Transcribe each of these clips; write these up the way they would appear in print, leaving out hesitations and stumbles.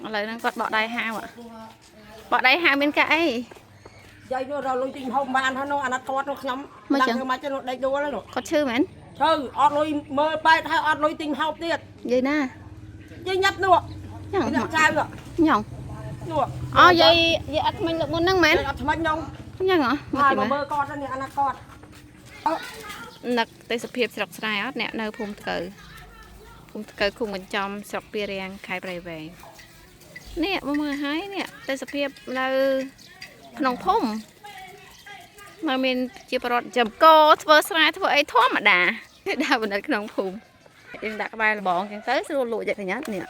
ឥឡូវហ្នឹងគាត់បក់ដៃហាវបក់ដៃហាវមានកាក់អី យាយនោះរកលុយទិញហូបបានហើយនោះអាណត្តិគាត់នោះខ្ញុំ មកចឹង ធ្វើមកចឹងនោះដេកដួលហើយនោះ គាត់ឈឺមែន ឈឺអត់លុយមើលពេទ្យហើយអត់លុយទិញហូបទៀត យាយណា យាយញាប់នោះ ញ៉ង ញាប់ចៅនោះ ញ៉ង នោះ អូយាយយាយអត់ថ្មិញលើកមុនហ្នឹងមែន យាយអត់ថ្មិញនោះ ញ៉ងហ៎មក ហើយ ទីមើល មកមើលគាត់នេះអាណត្តិគាត់ នឹកទេសភាពស្រុកស្រែអត់អ្នកនៅភូមិថ្កូវភូមិថ្កូវឃុំកញ្ចំស្រុកពីរាំងខេត្តព្រៃវែងនេះមកមើលហើយនេះទេសភាពនៅក្នុងភូមិនៅមានជាប្រវត្តិចំកោធ្វើស្រែធ្វើអីធម្មតាគេដើរបណ្ឌិតក្នុងភូមិយើងដាក់ក្បែរលបងចឹងទៅស្រួលលក់យ៉ាងកញ្ញានេះ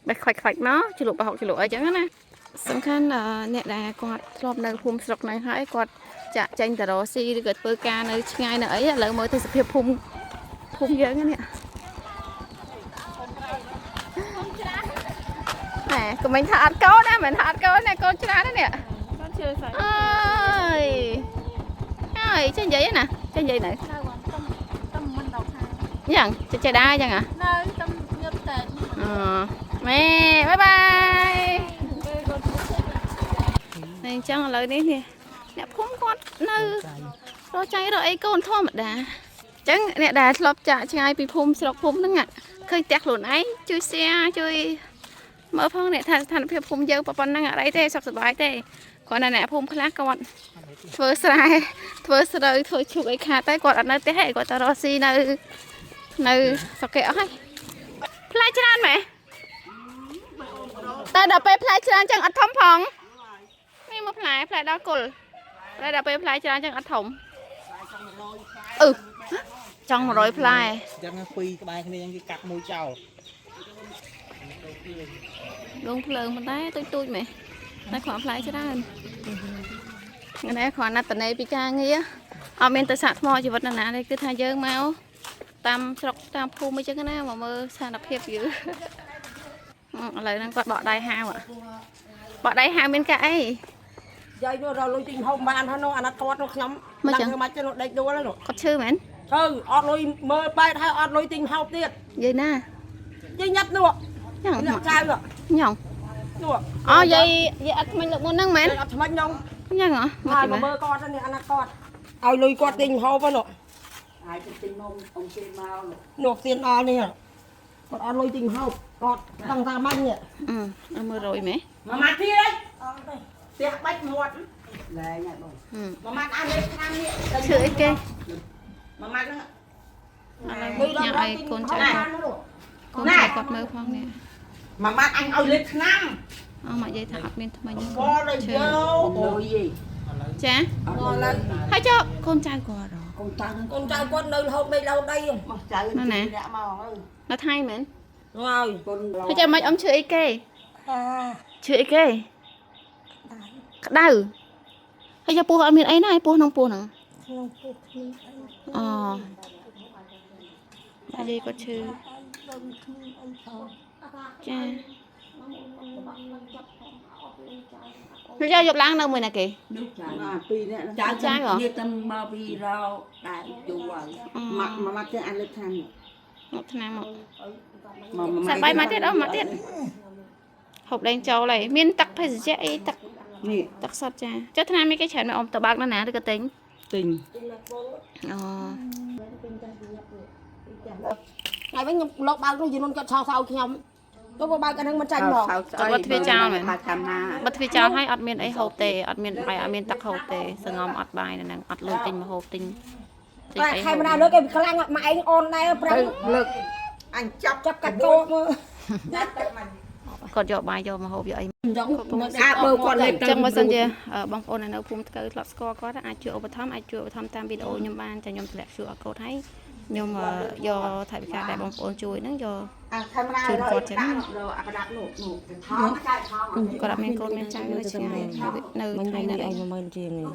បេះខ្វាច់ខ្វាច់មកជ្លក់ប្រហុកជ្លក់អីចឹងណាសំខាន់អ្នកដែលគាត់ធ្លាប់នៅភូមិស្រុកហ្នឹងហើយគាត់ ចាក់ចេញទៅរកស៊ីឬក៏ធ្វើការនៅឆ្ងាយនៅអីឥឡូវមើលទេសភាពភូមិភូមិយើងហ្នឹងនេះណែកុំមិញថាអត់កូនណាមិនថាអត់កូនណាកូនច្រើនណាស់នេះ កូនជឿស្អី អើយហើយចេះនិយាយណាចេះនិយាយនៅ នៅតំតំមិនដល់ខាង យ៉ាងចេះចេះដែរយ៉ាងហ៎ នៅតំញឹបតែ អឺម៉ែបាយបាយ ពេលកូន នេះអញ្ចឹងឥឡូវនេះនេះអ្នកភូមិគាត់នៅរកចៃរកអីកូនធម្មតាអញ្ចឹងអ្នកដែលធ្លាប់ចាក់ឆ្ងាយពីភូមិស្រុកភូមិហ្នឹងឃើញផ្ទះខ្លួនឯងជួយ share ជួយមើលផងអ្នកថាស្ថានភាពភូមិយើងប៉ុណ្ណឹងអត់អីទេសុខសប្បាយទេគ្រាន់តែអ្នកភូមិខ្លះគាត់ធ្វើស្រែធ្វើស្រូវធ្វើឈូកអីខាតតែគាត់អត់នៅផ្ទះទេគាត់ទៅរកស៊ីនៅនៅស្រុកគេអស់ហើយផ្លែច្រើនម៉េះតែដល់ពេលផ្លែច្រើនចឹងអត់ធំផងនេះមកផ្លែផ្លែដល់គល់ផ្លែដល់ពេលផ្លែច្រើនចឹងអត់ធំអឺចង់100ផ្លែ អញ្ចឹងពីរក្បែរគ្នាអញ្ចឹងគេកាត់មួយចោល លងភ្លើងប៉ុន្តែទូចទូចមែនតែគ្រាន់ផ្លែច្រើនថ្ងៃនេះគ្រាន់ណាត់តនេពីការងារអត់មានទៅសាកថ្មជីវិតណាណាទេគឺថាយើងមកតាមស្រុកតាមភូមិអីចឹងណាមកមើលស្ថានភាពយើងឥឡូវហ្នឹងគាត់បក់ដៃហាវបក់ដៃហាវមានកាក់អី យាយនោះរកលុយទិញហូបបានហើយនោះអាណត្តិគាត់នោះខ្ញុំ មកចឹង ធ្វើមកចឹងនោះដេកដួលហើយនោះ គាត់ឈឺមែន ឈឺអត់លុយមើលពេទ្យហើយអត់លុយទិញហូបទៀត យាយណា យាយញាប់នោះ ញ៉ង ញាប់ចៅនោះ ញ៉ង នោះ អូយាយយាយអត់ថ្មិញលើកមុនហ្នឹងមែន យាយអត់ថ្មិញនោះ ញ៉ងហ៎មក ហើយ ទីមើលមកមើលគាត់នេះអាណត្តិគាត់ឲ្យលុយគាត់ទិញហូបនោះ អាចទៅទិញនំអង្គគេមក នោះទៀនដល់នេះគាត់អត់លុយទិញហូបគាត់ដឹងថាម៉េចនេះ អឺមើលរយមែន មួយម៉ាត់ទៀតអីផ្ទះបាច់មាត់ លែងហើយបង មួយម៉ាត់អានេះឆ្នាំនេះ ឈឺអីគេ មួយម៉ាត់ហ្នឹង ឥឡូវញ៉ាំឲ្យកូនចៅគាត់កូនចៅគាត់មើលផងនេះ មួយម៉ាត់អញឲ្យលេបឆ្នាំ អមកយាយថាអត់មានថ្មិញ បលឲ្យយក លុយឯង ចា អត់លុយ ហើយចុះកូនចៅគាត់ហ៎ កូនចៅហ្នឹង កូនចៅគាត់នៅរហូតដេករហូតដីហ្នឹង មកចៅអ្នកមកហើយ នៅថៃមែន ហើយក ូន ហើយចាំមិនអ៊ំឈឺអីគេឈឺអីគេក្តៅហើយយកពោះអត់មានអីណាឯពោះក្នុងពោះហ្នឹង ក្នុងពោះគ្មានអី អូនិយាយគាត់ឈឺ ដឹងគ្មានអីផង ចាហើយយកយកឡើងនៅមួយណាគេ នោះចៅពីរអ្នក ចៅចៅហ៎ គ្នាទៅមកពីរោដែរយូរហើយមកមួយម៉ាត់ទៀតអានលើឆ្នាំនេះ មកឆ្នាំមក មកមួយ សាច់បាយមកទៀតអូមកទៀតហូបដែងចូលហើយមានទឹកភេសជ្ជៈអីទឹក នេះ ទឹកសុទ្ធចាចុះឆ្នាំនេះគេច្រើនមកអ៊ំទៅបើកនៅណាឬក៏ទិញ ទិញ អូ ថ្ងៃវិញខ្ញុំលោកបើកនោះយនុនគាត់ឆោសោខ្ញុំទៅបើកអាហ្នឹងមិនចាញ់មក គាត់បិទទ្វារចោលមែន បើតាមណា បិទទ្វារចោលហើយអត់មានអីហូបទេអត់មានបាយអត់មានទឹកហូបទេសងំអត់បាយនៅហ្នឹងអត់លុយទិញមកហូបទិញទិញ តែ អី ខែម្ដងលើកគេខ្លាំងម៉ែឯងអូនដែរប្រាំ ទៅលើកអញចាប់ ចាប់កាត់កោមើល គាត់យកបាយយកមកហូបយកអី ចង់ អាបើគាត់លេប អញ្ចឹងបើសិនជាបងប្អូននៅភូមិថ្កូវធ្លាប់ស្គាល់គាត់អាចជួយឧបត្ថម្ភអាចជួយឧបត្ថម្ភតាមវីដេអូខ្ញុំបានចាខ្ញុំតម្លាក់ QR code ហើយខ្ញុំយកថវិកាដែលបងប្អូនជួយហ្នឹងយក អាខែម្ដង ជូនគាត់ចឹង រកអាក្តាប់នោះនោះថងចៅថង គាត់អត់មានកូនមានចៅនៅឆ្ងាយនៅ មិន ថៃនៅអី ឲ្យ10000ជាងនេះ